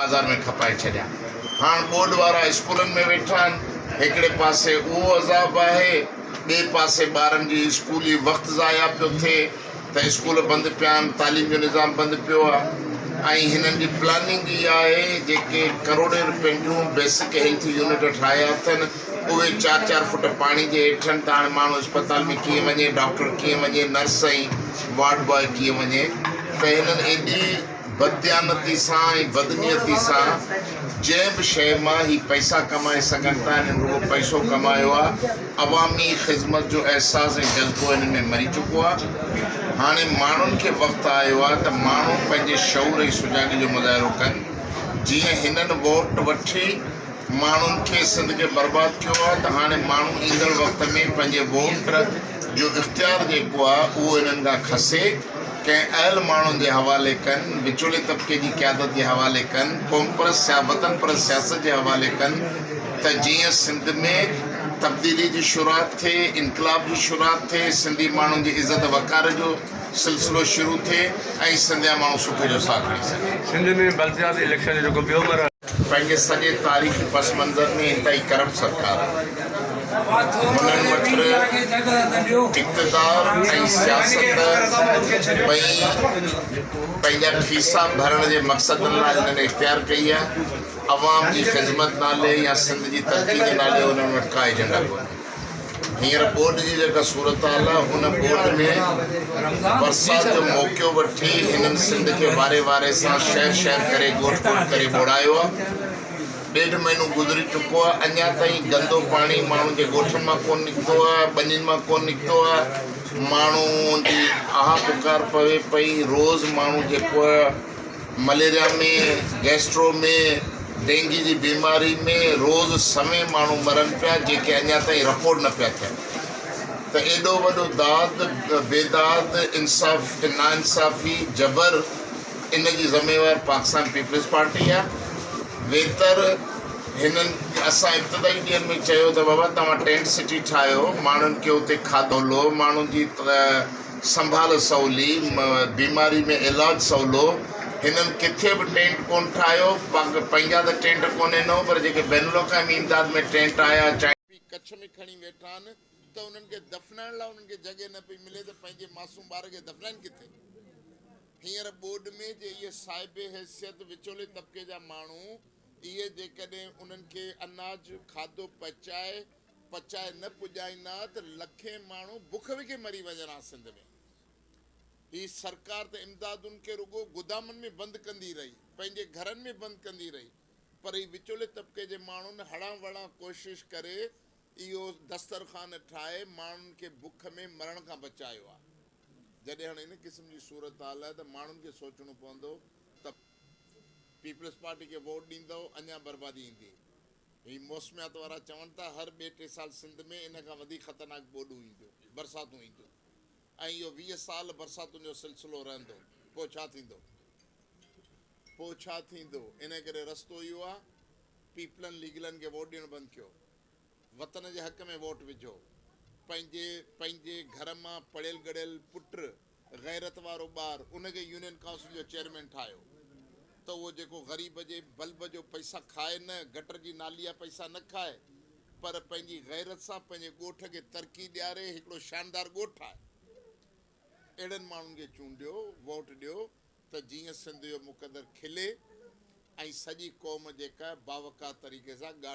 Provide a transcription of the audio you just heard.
بازار ۾ کپائي ڇڏيا. هاڻ ٻوڏ وارا اسڪولن ۾ ويٺا آهن. هڪڙي پاسي اهو عذاب آهي، ٻئي پاسي ٻارن جي اسڪولي وقت ضايع پيو ٿئي ته اسڪول بند پيا آهن، تعليم جو نظام بند پيو آهي ۽ هنن جي پلاننگ اها آهي جيڪي ڪروڙين رپين جون بيسڪ هيلٿ يونٽ ٺاهيا اٿن اهي چار چار فوٽ پاڻي جي هيٺ آهن ته هاڻي ماڻهو اسپتال ۾ ڪيئن وڃي، ڊاڪٽر ڪيئن وڃي، نرس ۽ وارڊ بواء ڪيئن وڃي ته هنن ايڏي بدديانتي سان ۽ بدنيتي سان جنهن به شيء مان هي پئسا ڪمائي سگهن ٿا هنن رڳو پئسو ڪمايو آهي عوامي خذمت جو احساس ۽ جذبو هنن ۾ مري چڪو آهي هاڻي ماڻهن کي وقت آيو آهي ته ماڻهو پنهنجي شعور ۽ سجاڳي جو مظاهرو ڪن جيئن هنن ووٽ وٺي ماڻهن کي سنڌ کي برباد ڪيو آهي ته هاڻي ماڻهو ايندڙ وقت ۾ پنهنجي ووٽ جو اختيار جيڪو آهي اهو هنن کان کسي ڪنهن اهل ماڻهن جي حوالي ڪن، وچولي طبقي جي قيادت جي حوالي ڪن، قومپرست يا وطن پرست سياست جي حوالي ڪن ته جيئن سنڌ ۾ تبديلي جي شروعات ٿئي، انقلاب جي شروعات ٿئي، سنڌي ماڻهن جي عزت وقار جو سلسلو شروع ٿئي ۽ سنڌيا ماڻهو سک جو ساهه کڻي سگهن. سنڌ ۾ بلدياتي اليڪشن جو جيڪو ٻيو مرحلو. پنهنجي سڄي تاريخي پس منظر ۾ انتهائي ڪرپٽ سرڪار آهي. هنن وٽ اقتدار ۽ سياست ٻئي پنهنجا کيسا ڀرڻ جي مقصدن لاء هنن اختيار ڪئي آهي. عوام جي خذمت نالي يا سنڌ جي ترقي جي نالي هنن وٽ ڪا ايجنڊا ڪونهي. هينئر ٻوڏ جي جيڪا صورتحال آهي ان ٻوڏ ۾ برسات جو موقعو وٺي هنن سنڌ کي واري واري سان شهر شهر ڪري ڳوٺ ڳوٺ ڪري ٻوڙايو آهي. ڏيڍ مهينو گذري چڪو آهي اڃا تائين گندو پاڻي ماڻهن جي ڳوٺن مان ڪونه نڪتو آهي، ٻنين مان ڪونه نڪتو آهي. ماڻهن جي آهه پڪار پوي پئي روز ماڻهو جيڪو آهي مليريا ۾، گيسٽرو ۾، ڊينگي جي بيماري ۾ روز سوين ماڻهو مرن پيا جيڪي اڃا تائين رپورٽ نه پيا ٿين ته ايڏو وڏو داد بيداد انصاف ناانصافي جبر ان جي ذميوار پاڪستان پيپلز پارٽي آ ويتر هنن اسان ابتدائي ڏينهن ۾ چيو ته بابا توهان ٽينٽ سٽي ٺاهيو ماڻهن کي اتي کاڌو لو ماڻهن جي سنڀال سولي، بيماري ۾ علاج سولو، هنن ڪٿي به ٽينٽ ڪونه ٺاهيو، پنهنجا ته ٽينٽ ڪونهن هو پر جيڪي بين الاقوامي امداد ۾ ٽينٽ آيا چائنا. پي ڪڇ ۾ کڻي ويٺا آهن ته انهن کي دفنائڻ لاء انهن کي جڳهه نه پئي ملي ته پنهنجي معصوم ٻار کي دفنائين ڪٿي؟ هينئر ٻوڏ ۾ جي اهي صاحب حيثيت وچولي طبقي جا ماڻهو اهي جيڪڏهن انهن کي اناج کاڌو پهچائي پچائي نه پڄائيندا ته لکين ماڻهو بک وگهي مري وڃن ها سنڌ ۾ هي سرڪار ته امدادن کي رڳو گدامن ۾ بند ڪندي رهي پنهنجي گهرن ۾ بند ڪندي رهي پر هي وچولي طبقي جي ماڻهن هڙان وڙان ڪوشش ڪري اهو دسترخوان ٺاهي ماڻهن کي بک ۾ مرڻ کان بچايو آهي جڏهن هاڻي ان قسم جي صورتحال آهي ته ماڻهن کي سوچڻو پوندو ته پيپلز پارٽي کي ووٽ ڏيندؤ اڃا بربادي ايندي. هي موسميات وارا چون ٿا هر ٻئي ٽي سال سنڌ ۾ ان کان وڌيڪ خطرناڪ ٻوڏون اينديون، برساتون اينديون ۽ اهو 20 سال برساتن جو سلسلو رهندو، پوء ڇا ٿيندو؟ پوء ڇا ٿيندو؟ انهي ڪري رستو اهو آ پيپلن ليگلن کي ووٽ ڏيڻ بند ڪيو، وطن جي حق ۾ ووٽ وجهو، پنهنجي پنهنجي گهر مان پڙهيل ڳڙهيل پٽ غيرت وارو ٻار ان کي يونين ڪائونسل جو چيئرمين ٺاهيو ته اهو جيڪو غريب جي بلب جو پئسا کائي نه گٽر جي نالي جا پئسا نه کائي پر پنهنجي غيرت سان پنهنجي ڳوٺ کي ترقي ڏياري هڪڙو شاندار ڳوٺ ٺاهي اهڙن ماڻهن کي چونڊيو ووٽ ڏيو ته جيئن سنڌ جو مقدر کلي ۽ سڄي قوم جيڪا باوقار طريقي سان ڳاٽ.